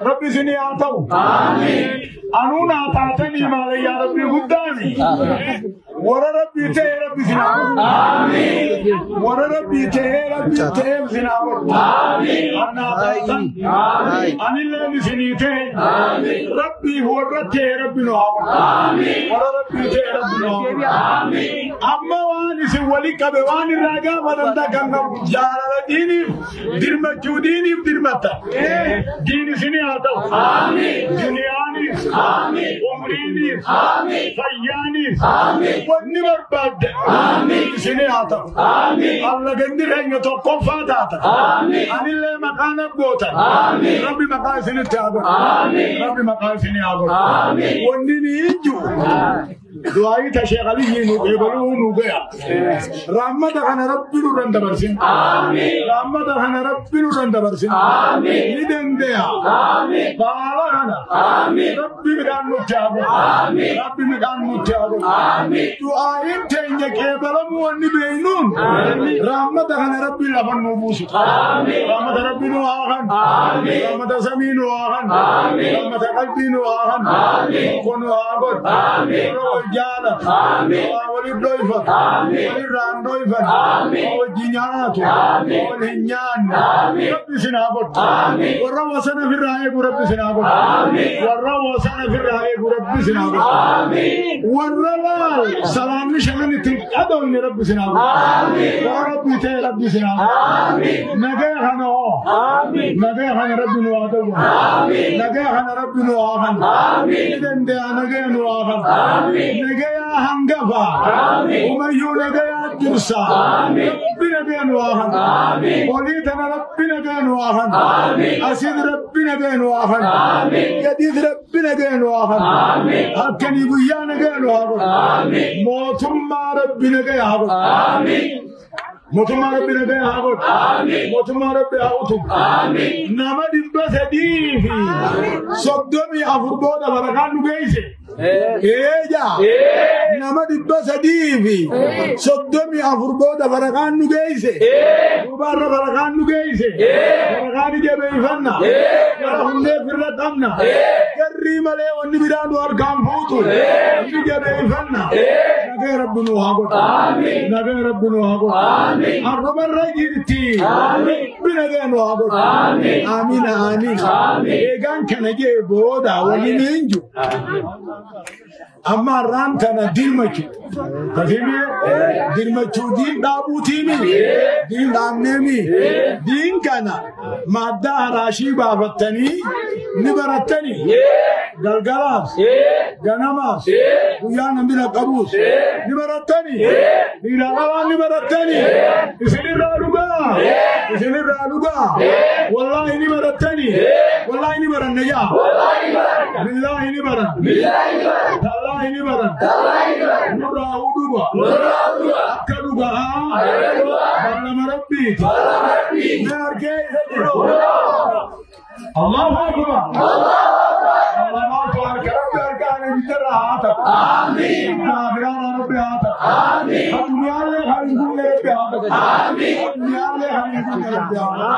Rabbi isinii haa ta'u. Anuu naa taatanii maalayyaa Rabbii guddaani. Warra Rabbii ta'ee Rabbi isin haa godhu. Warra Rabbii ta'ee Rabbii ta'ee isin haa godhu. Anaa taatan. Anilleen isinii ta'e. Rabbii warra ta'e Rabbi nu haa godhu. Warra Rabbii ta'e Rabbi nu haa godhu. Amma waan isin walii qabe waan irraa gaafatan kan qabu jaalala diiniif dirmachuu diiniif dirmatta. Diin isinii haa ta'u. Duniyaanis. Umriinis. Fayyaanis. Wanni barbaadde. Isinii haa ta'u. Alla gandi keenya tokkoffaa taata. Anillee maqaa na gootan. Rabbi maqaa isinitti haa godhu. Rabbi maqaa isinii haa godhu. Wanni ni ijju. Du'aayii ta Sheekh Aliyyii nu eebaluu nu gaya. Rahmata kana Rabbi nurran dabarsin. Rahmata kana Rabbi nurran dabarsin. Ni dandeya. Baala kana. Rabbi midhaan nutti haa godhu. Rabbi midhaan nutti haa godhu. Du'aayiin teenya qeebalamuu wanni beeynuun rahmata kana Rabbi lafa nu buusu. Rahmata Rabbi nu haa kan. Rahmata samii nu haa kan. Rahmata qalbii nu haa kan. Tokko nu haa godhu. Jaalatu. Waa waliif dhoyfatu. Walirraan dhoyfatu. Waa wajji nyaatu. Waa wal hin nyaanne. Rabbi isin haa godhu. Warra wasana ofirraa eegu Rabbi isin haa godhu. Warra wasana ofirraa eegu Rabbi isin haa godhu. Warra laal salaamni shanan ittiin qadoonne Rabbi isin haa godhu. Warra Rabbi ta'e Rabbi isin haa godhu. Nagaya kana hoo. Nagaya kana Rabbi nu haa ta'u. Nagaya kana Rabbi nu haa kan. Ni danda'a nagaya nu haa kan. Nagaya hangafa. Umayyuu nagaya dursa. Rabbi nagaya nu haa kan. Olii tana Rabbi nagaya nu haa kan. Asiin Rabbi nagaya nu haa kan. Gadiis Rabbi nagaya nu haa kan. Halkanii guyyaa nagaya nu haa godhu. Mootummaa Rabbi nagaya haa godhu. Mootummaa Rabbi nagaya haa godhu. Mootummaa Rabbi haa utubu. Nama 334 booda barakaan nu geesse. Eeja. Nama 334 booda barakaan nu geesse. Duubaarra barakaan nu geesse. Barakaan jabeeffanna. Gara hundee firra qabna. Garrii malee wanni biraa nu harkaan fuutu. Ni jabeeffanna. Nagaya Rabbi nu haa godhu. Nagaya Rabbi nu haa godhu. Harrumarra jirti. Rabbi nagaya nu haa godhu. Amiina amiina. Eegaan kana jee booda waliin hin jiru. Amma har'aan tana dirmachu. Kasiimee dirmachuu diin dhaabuutiimi. Diin dhaabneemi. Diin kana maaddaa haraashii baafattanii ni barattanii. Galgalaas ganamaas guyyaa namni qabuus ni barattanii. Dhiiraa dhalaa ni barattanii. Isinirraa dhugaa. Isinirraa dhugaa. Wallaahi ni barattanii. Wallaahi ni baranne yaa. Billaahi ni baranne. Tallaahi ni baranne. Nurraa dhuga. Akka dhugaa. Ballama Rabbiiti. Mee harkee isa jiru. Allahu Akbar. Allahu Akbar. Rabbi harkaan ibidarra haa ta'u. Kaafiraan Rabbi haa ta'u. Addunyaallee kan hin gunne Rabbi haa ta'u. Addunyaallee kan hin gunne Rabbi haa ta'u.